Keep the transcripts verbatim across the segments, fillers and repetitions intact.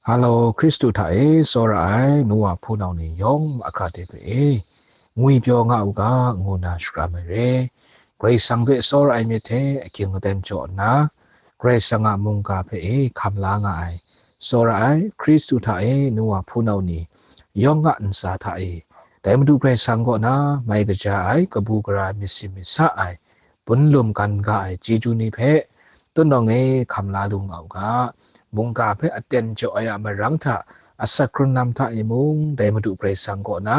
Halo, Hkristu hta e tsawra ai nu wa hpunau ni yawng mahkra de hpe e, ngwi pyaw nga u ga, ngu na shakram ai re. Karai Kasang hpe tsawra ai myit hte ahkying aten jaw nna, Karai Kasang a mungga hpe e hkam la nga ai, tsawra ai Hkristu hta e nu wa hpunau ni yawng a ntsa hta e, dai Madu Karai Kasang kaw na mai kaja ai, kabu gara, myit sin myit sa ai, bun lum gan ga ai chyeju ni hpe, tunawng e hkam la lu nga u ga, mungga hpe aten jaw ai a marang hta, asak hkrun lam hta e mung, dai Madu Karai Kasang kaw na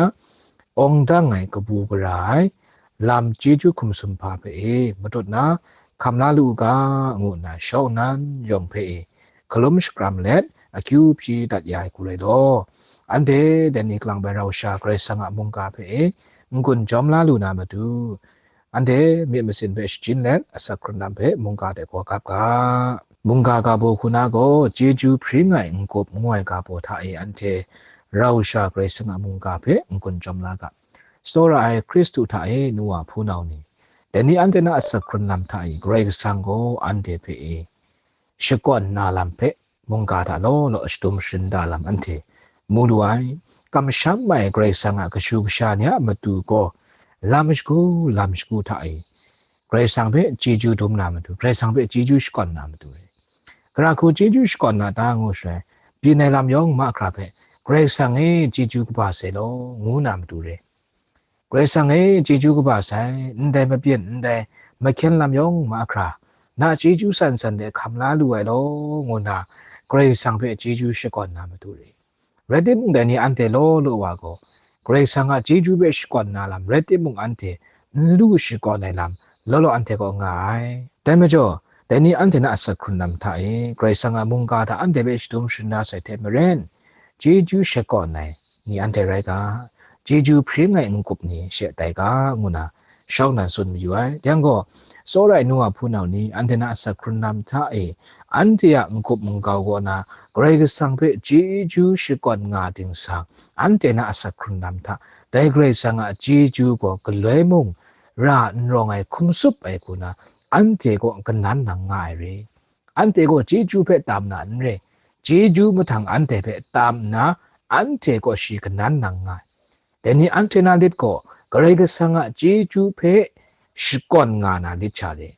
awng dang ai kabu gara ai, lam chyeju hkum sumhpa hpe e matut na hkam la lu u ga, ngu nna shawng nnan yawng hpe e hkalum shakram let akyu hpyi dat ya ai hku rai law, anhte dai ni kalang bai rau sha Karai Kasang a mungga hpe e n-gun jawm la lu na matu, anhte myit masin hpe shajin let, asak hkrun lam hpe mungga de gaw gap ga. Mungga ga baw hku na gaw, chyeju hpring ai n-gup ngu ai ga baw hta e anhte rau sha Karai Kasang a mungga hpe n-gun jawm la ga. Tsawra ai Hkristu hta e nu wa hpunau ni, dai ni anhte na asak hkrun lam hta e Karai Kasang gaw anhte hpe e shakawn na lam hpe mungga hta law law shadum sharin da lam anhte mu lu ai. Kamsham ai Karai Kasang a kashu kasha ni a matu gaw, lam shagu lam shagu hta e Karai Kasang hpe chyeju dum na matu, Karai Kasang hpe chyeju shakawn na matu re. Gara hku chyeju shakawn na ta ngu shaloi, byin ai lam yawng mahkra hpe, Karai Kasang e chyeju kaba sai law, ngu na matu re. Karai Kasang e chyeju kaba sai, ndai mabyin, ndai mahkyen lam yawng mahkra, na chyeju san san de hkam la lu ai law, ngu nna Karai Kasang hpe chyeju shakawn na matu re. Rai timung, dai ni anhte law law wa gaw, Karai Kasang a chyeju hpe shakawn na lam rai timung, anhte n lu shakawn ai lam law law anhte kaw nga ai. Dai majaw, dai ni anhte na asak hkrun lam hta e, Karai Kasang a mungga hta anhte hpe shadum sharin da sai hte maren, chyeju shakawn ai ni anhte rai ga, chyeju hpring ai n-gup ni she tai ga, ngu na shawng nnan tsun mayu ai. Yang gaw, tsawra ai nu wa hpunau ni, anhte na asak hkrun lam hta e, anhte a n-gup n-gau kaw na Karai Kasang hpe chyeju shakawn nga ting sa, anhte na asak hkrun lam hta, dai Karai Kasang a chyeju gaw galoi mung ra n rawng ai hkum tsup ai hku na, anhte kaw kanan nang nga ai re. Anhte gaw chyeju hpe tam na n re, chyeju mahtang anhte hpe tam nna, anhte kaw shi kanan nang nga ai. Dai ni anhte na lit gaw, Karai Kasang a chyeju hpe shakawn nga na lit sha re.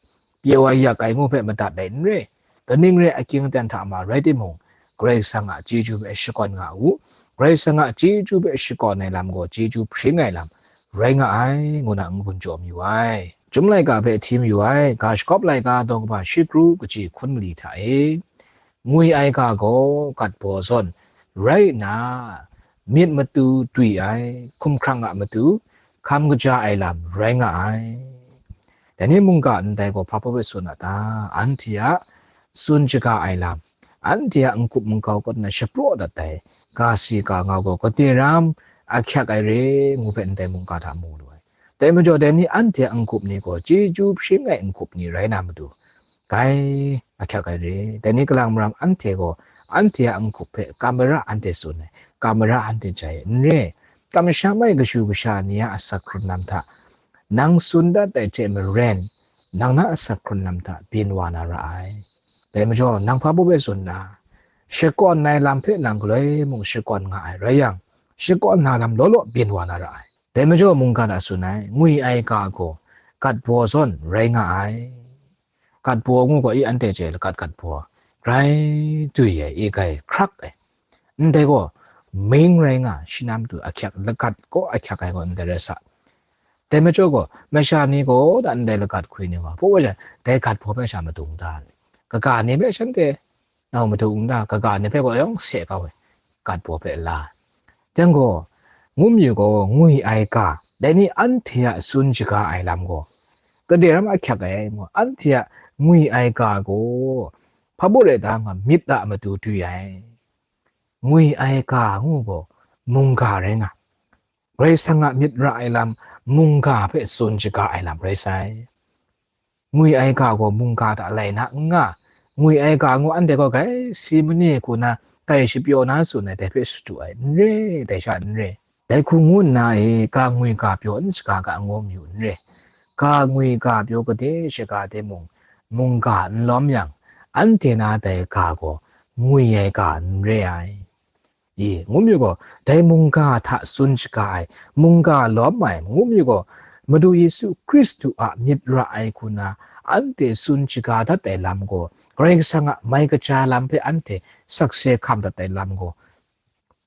Pye wa yak ai ngu hpe madat ai n re, kaning re ahkying aten hta ma rai timung, Karai Kasang a chyeju hpe shakawn nga u. Karai Kasang a chyeju hpe shakawn ai lam gaw chyeju hpring ai lam rai nga ai, ngu na n-gun jaw mayu ai. Chyum laika hpe hti mayu ai, ga shakawp laika daw kaba shi kru kaji hkun mali hta e, ngwi ai ga gaw gat baw zawn rai nna, myit matu dwi ai, hkumhkrang a matu hkam kaja ai lam rai nga ai. Dai ni mungga ndai gaw hpa baw e tsun a ta? Anhte a tsun shaga ai lam, anhte a n-gup n-gau kaw na shapraw dat ai, ga si ga ngau gaw gade ram ahkyak ai re, ngu hpe ndai mungga hta mu lu ai. Dai majaw, dai ni anhte a n-gup ni gaw chyeju hpring ai n-gup ni rai na matu, gai ahkyak ai re. Dai ni kalang maram anhte gaw anhte a n-gup hpe kamara anhte tsun ai, kamara anhte jai ai n re. Kamsham ai kashu kasha ni a asak hkrun lam hta nang tsun dat ai hte maren, nang na asak hkrun lam hta byin wa na ra ai. Dai majaw, nang hpa baw e tsun na, shakawn ai lam hpe nang galoi mung shakawn nga ai rai yang, shakawn na lam law law byin wa na ra ai. Dai majaw mungga hta tsun ai, ngwi ai ga gaw gat baw zawn rai nga ai. Gat baw ngu gaw i anhte chye lagat gat baw, grai dwi ai, i gai hkrak ai. Ndai gaw ming rai nga, shi na matu ahkyak, lagat gaw ahkyak ai gaw ndai rai sa. Dai majaw gaw, masha ni gaw da ndai lagat hkwi ni gaw, hpaw wa jang, dai gat baw hpe sha madung da, kaga ni hpe shanhte nau madung da, kaga ni hpe gaw yawng se kau ai, gat baw hpe la. Yang gaw, ngu mayu gaw, ngwi ai ga, dai ni anhte a tsun shaga ai lam gaw, gade ram ahkyak ai, ngu, anhte a ngwi ai ga gaw, hpa baw rai ta nga, myit a matu dwi ai. Ngwi ai ga ngu gaw, mungga rai nga. Karai Kasang a myit ra ai lam, mungga hpe tsun shaga ai lam rai sai. Ngwi ai ga gaw mungga hta lai na n nga, ngwi ai ga ngu anhte gaw gai si mani hku na, gai shapyaw na tsun ai, dai hpe shadu ai n re, dai sha n re. Dai hku ngu nna e, ga ngwi ga pyaw n shaga ga ngu mayu n re. Ga ngwi ga pyaw gade shaga de mung, mungga n lawm yang, anhte na dai ga gaw ngwi ai ga n re ai. I, ngu mi gaw, dai mungga hta tsun shaga ai, mungga lawm ai, ngu mi gaw, Madu Yesu Hkristu a myit ra ai hku na, anhte tsun shaga dat ai lam gaw, Karai Kasang a mai kaja lam hpe anhte sakse hkam dat ai lam gaw,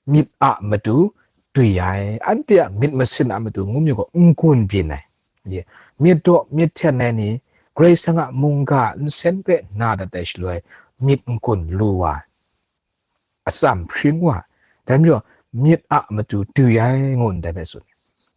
myit a matu dwi ai, anhte a myit masin a matu ngu mi gaw, n-gun byin ai. Ye, myit daw myit hten ai ni, Karai Kasang a mungga nsen hpe na dat ai shaloi, myit n-gun lu wa ai, atsam hpring wa ai, dai majaw, myit a matu dwi ai, ngu ndai hpe tsun.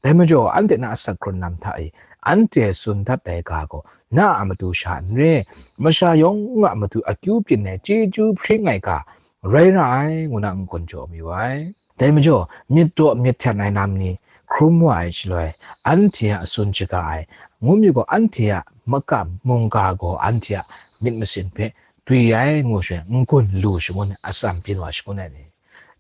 Dai majaw, anhte na asak hkrun lam hta e, anhte tsun dat ai ga gaw, na a matu sha n re, masha yawng a matu akyu byin ai chyeju hpring ai ga, rai ra ai, ngu na n-gun jaw mayu ai. Dai majaw, myit daw myit hten ai lam ni hkrum wa ai shaloi, anhte a tsun shaga ai, ngu mi gaw, anhte a makam mungga gaw anhte a myit masin hpe dwi ai, ngu shaloi, n-gun lu shangun ai, atsam byin wa shangun ai ni.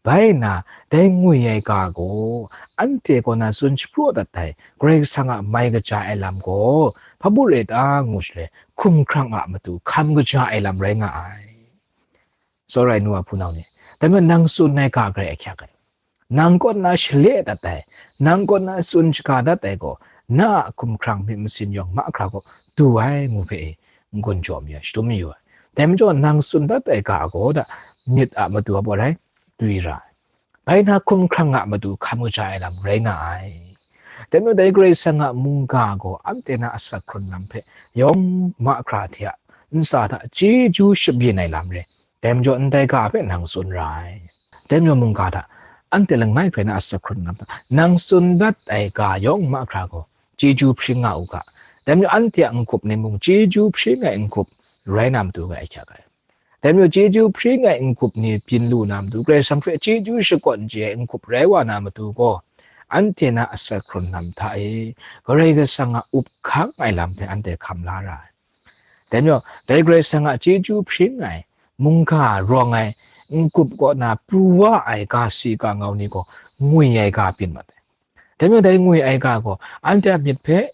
Bai nna, dai ngwi ai ga gaw, anhte kaw na tsun shapraw dat ai Karai Kasang a mai kaja ai lam gaw, hpa bu re ta, ngu shaloi, hkumhkrang a matu hkam kaja ai lam rai nga ai. Tsawra ai nu wa hpunau ni, dai majaw nang tsun ai ga garai ahkyak ai. Nang kaw na shale dat ai, nang kaw na tsun shaga dat ai gaw, na a hkumhkrang myit masin yawng mahkra gaw du ai, ngu hpe e, n-gun jaw mayu ai, shadum mayu ai. Dai majaw, nang tsun dat ai ga gaw da, myit a matu a baw rai, dwi ra ai. Bai na hkumhkrang a matu hkam kaja ai lam rai nga ai. Dai majaw, dai Karai Kasang a mungga gaw anhte na asak hkrun lam hpe yawng mahkra hte a ntsa hta chyeju shabyin ai lam re. Dai majaw, ndai ga hpe nang tsun ra ai. Dai majaw, mungga hta, anhte langai hpe na asak hkrun lam hta, nang tsun dat ai ga yawng mahkra gaw, chyeju hpring nga u ga. Dai majaw, anhte a n-gup ni mung chyeju hpring ai n-gup rai na matu ngai ahkyak ai. Dai majaw, chyeju hpring ai n-gup ni byin lu na matu, Karai Kasang hpe chyeju shakawn chye ai n-gup rai wa na matu gaw, anhte na asak hkrun lam hta e, Karai Kasang a up hkang ai lam hpe anhte hkam la ra ai. Dai majaw, dai Karai Kasang a chyeju hpring ai, mungga rawng ai, n-gup kaw na pru wa ai ga si ga ngau ni gaw, ngwi ai ga byin mat ai. Dai majaw, dai ngwi ai ga gaw, anhte a myit hpe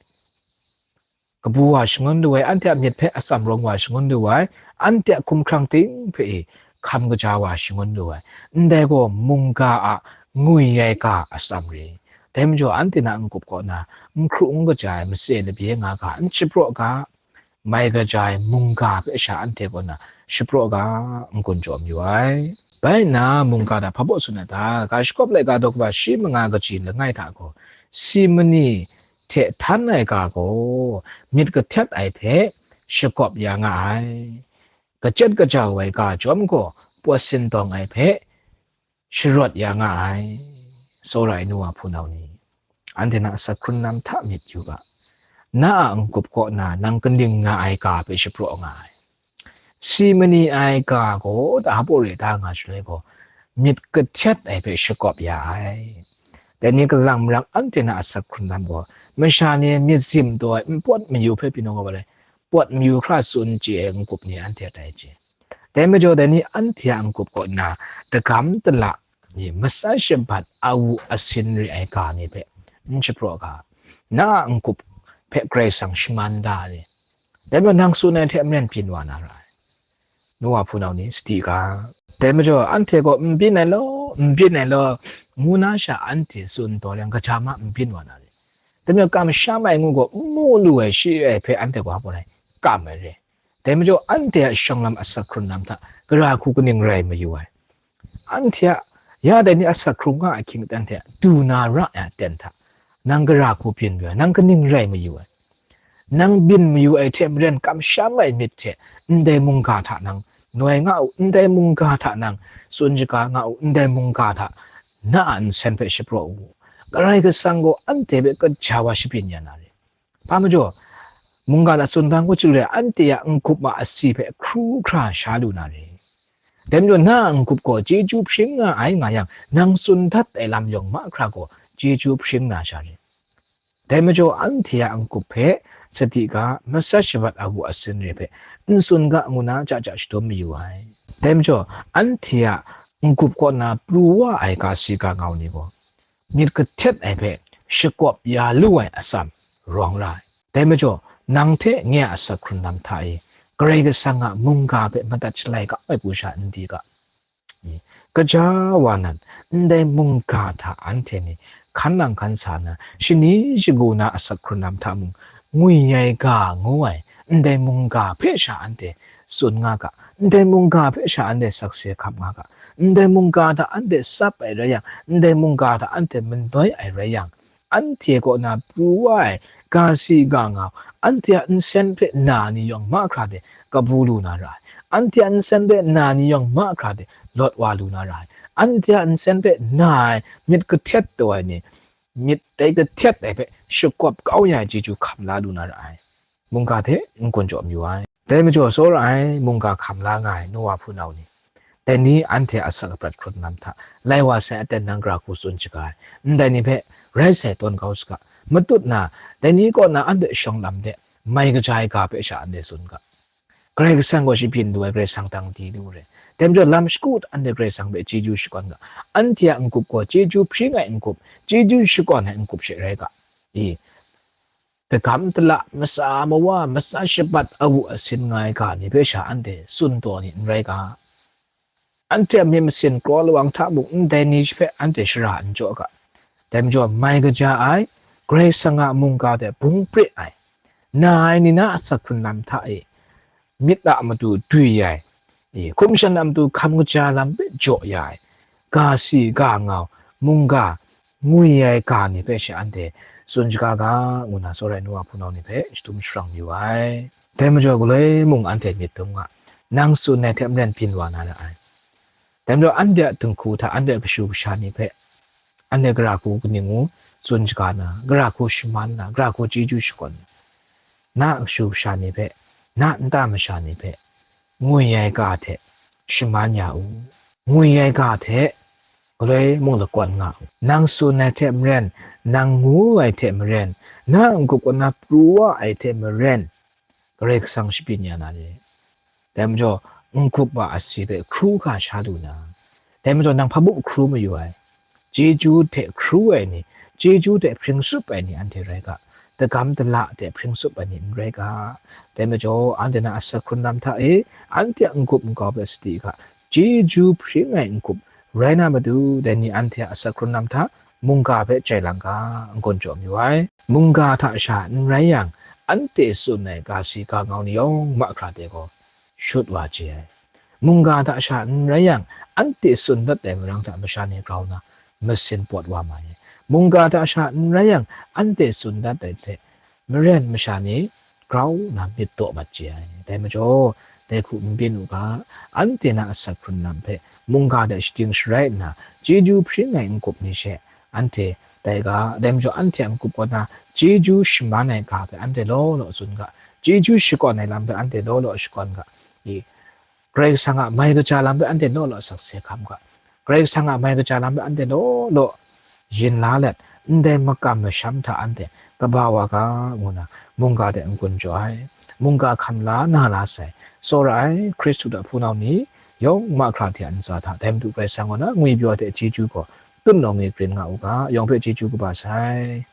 kabu wa shangun lu ai, anhte a myit hpe atsam rawng wa shangun lu ai, anhte a hkumhkrang ting hpe e hkam kaja wa shangun lu ai, ndai gaw mungga a ngwi ai ga atsam re. Dai majaw, anhte na n-gup kaw na n hkru n kaja ai matse labye nga ga n shapraw ga, mai kaja ai mungga hpe sha anhte kaw na shapraw ga, n-gun jaw mayu ai. Bai nna, mungga hta hpa baw tsun ai ta? Ga shakawp laika daw kaba shi manga kaji langai hta gaw, si mani hte htan ai ga gaw, myit kahtet ai hpe shakawp ya nga ai. Kachyen kajau ai ga chyawm gaw, pawt sindawng ai hpe sharawt ya nga ai. Tsawra ai nu wa hpunau ni, anhte na asak hkrun lam hta myit yu ga, na a n-gup kaw na nang kaning nga ai ga hpe shapraw nga ai. Si mani ai ga gaw da hpa re da nga shaloi gaw, myit kahtet ai hpe shakawp ya ai. Dai ni kalang marang anhte na asak hkrun lam gaw, masha ni myit zim taw ai npawt mayu hpe pyi nau nga wa ai, pawt mayu hkra tsun chye ai n-gup ni anhte a tai chye. Dai majaw, dai ni anhte a n-gup kaw nna, dagam dala ni, matsan shabat awu asin re ai ga ni hpe n shapraw ga, na a n-gup hpe Karai Kasang shaman da ai. Dai majaw, nang tsun ai hte maren byin wa na ra ai. Nu wa hpunau ni, sadi ga. Dai majaw, anhte gaw n byin ai law, n byin ai law, ngu na sha anhte tsun taw yang, kaja ma n byin wa na re. Dai majaw, kamsham ai ngu gaw, n mu lu ai shi ai hpe anhte gaw hpa rai kam ai re. Dai majaw, anhte a shawng lam asak hkrun lam hta, gara hku kaning rai mayu ai? Anhte a, ya dai ni asak hkrung nga ai hkying aten hte, du na ra ai aten hta, nang gara hku byin mayu ai, nang kaning rai mayu ai? Nang byin mayu ai hte maren, kamsham ai myit hte, ndai mungga hta nang noi nga u, ndai mungga hta nang tsun shaga nga u, ndai mungga hta na a nsen hpe shapraw u. Karai Kasang gaw anhte hpe kaja wa shabyin ya na re. Hpa majaw, mungga hta tsun da ngu chyu re, anhte a n-gup a asi hpe hkru hkra sha lu na re. Dai majaw, na a n-gup gaw chyeju hpring nga ai nga yang, nang tsun dat ai lam yawng mahkra gaw chyeju hpring na sha re. Dai majaw, anhte a n-gup hpe sadi ga, masat shabat awu asin re hpe n tsun ga, ngu na ja ja shadum mayu ai. Dai majaw, anhte a n-gup kaw na pru wa ai ga si ga ngau ni gaw, myit kahtet ai hpe shakawp ya lu ai atsam rawng ra ai. Dai majaw, nang hte nye a asak hkrun lam hta e, Karai Kasang a mungga hpe madat shalai kau ai pru sha n di ga. Kaja wa nan, ndai mungga hta anhte ni hkan nang hkan sa nna, shani shagu na asak hkrun lam hta mung, ngwi ai ga ngu ai ndai mungga hpe sha anhte tsun nga ga, ndai mungga hpe sha anhte sakse hkap nga ga, ndai mungga hta anhte tsap ai rai yang, ndai mungga hta anhte manoi ai rai yang, anhte kaw na pru wa ai ga si ga ngau, anhte a nsen hpe na ni yawng mahkra de kabu lu na ra ai, anhte a nsen hpe na ni yawng mahkra de lawt wa lu na ra ai, anhte a nsen hpe na ai myit kahtet taw ai ni, myit dai kahtet ai hpe shakawp kau ya ai chyeju hkam la lu na ra ai. Mungga hte n-gun jaw mayu ai. Dai majaw, tsawra ai mungga hkam la nga ai nu wa hpunau ni, dai ni anhte a asak aprat hkrun lam hta, lai wa sai aten nang gara hku tsun shaga ai, ndai ni hpe rai sai tawn kau saga, matut na, dai ni kaw na anhte shawng lam de mai kaja ai ga hpe sha anhte tsun ga. Karai Kasang gaw shabyin lu ai Karai Kasang dang di lu re. Dai majaw, lam shagu hta anhte Karai Kasang hpe chyeju shakawn ga, anhte a n-gup gaw chyeju hpring ai n-gup, chyeju shakawn ai n-gup she rai ga. I, dagam dala, matsa mawa, matsa shabat, awu asin nga ai ga ni hpe sha anhte tsun taw ni n rai ga. Anhte a myit masin kraw lawang hta mung ndai ni hpe anhte shara n jaw ga. Dai majaw, mai kaja ai Karai Kasang a mungga de bung pre ai, na ai ni na asak hkrun lam hta e, myit a matu dwi ai, e, hkum shan a matu hkam kaja lam hpe jaw ya ai, ga si ga ngau, mungga, ngwi ai ga ni hpe she anhte tsun shaga ga, ngu na tsawra ai nu wa hpunau ni hpe shadum sharang yu ai. Dai majaw, galoi mung anhte myit dum nga, nang tsun ai hte maren byin wa na ra ai. Dai majaw, anhte a dinghku hta anhte a kashu kasha ni hpe, anhte gara hku kaning ngu tsun shaga na, gara hku shaman na, gara hku chyeju shakawn na, na a kashu kasha ni hpe, na a nta masha ni hpe, ngwi ai ga hte shaman ya u. Ngwi ai ga hte galoi mung lakawn nga u. Nang tsun ai hte maren, nang ngu ai hte maren, na a n-gup kaw na pru wa ai hte maren, Karai Kasang shabyin ya na ni? Dai majaw, n-gup a asi hpe hkru hkra sha lu na, dai majaw, nang hpa mung hkru mayu ai, chyeju hte hkru ai ni, chyeju hte hpring tsup ai ni anhte rai ga, dagam dala hte hpring tsup ai ni n rai ga. Dai majaw, anhte na asak hkrun lam hta e, anhte a n-gup n-gau hpe sadi ga, chyeju hpring ai n-gup rai na matu, dai ni anhte a asak hkrun lam hta mungga hpe jai lang ga, n-gun jaw mayu ai. Mungga hta sha n rai yang, anhte tsun ai ga si ga ngau ni yawng mahkra de gaw, shut wa chye ai. Mungga hta sha n rai yang, anhte tsun dat ai marang hta masha ni grau na, masin pawt wa ma ai. Mungga hta sha n rai yang, anhte tsun dat ai hte maren masha ni grau na myit daw mat chye ai. Dai majaw, dai hku n byin u ga, anhte na asak hkrun lam hpe mungga de shading sharai nna, chyeju hpring ai n-gup ni she anhte tai ga, dai majaw, anhte a n-gup kaw na chyeju shaman ai ga hpe anhte law law tsun ga, chyeju shakawn ai lam hpe anhte law law shakawn ga. I, Karai Kasang a mai kaja lam hpe anhte law law sakse hkam ga. Karai Kasang a mai kaja lam hpe anhte law law yin la let, ndai makam masham hta anhte kaba wa ga, ngu na mungga de n-gun jaw ai. Mungga hkam la na la sai, tsawra ai Hkristu a hpunau ni yawng mahkra hte a ntsa hta, dai Madu Karai Kasang kaw na ngwipyaw hte chyeju gaw tut nawng mi grin nga u ga, yawng hpe chyeju kaba sai.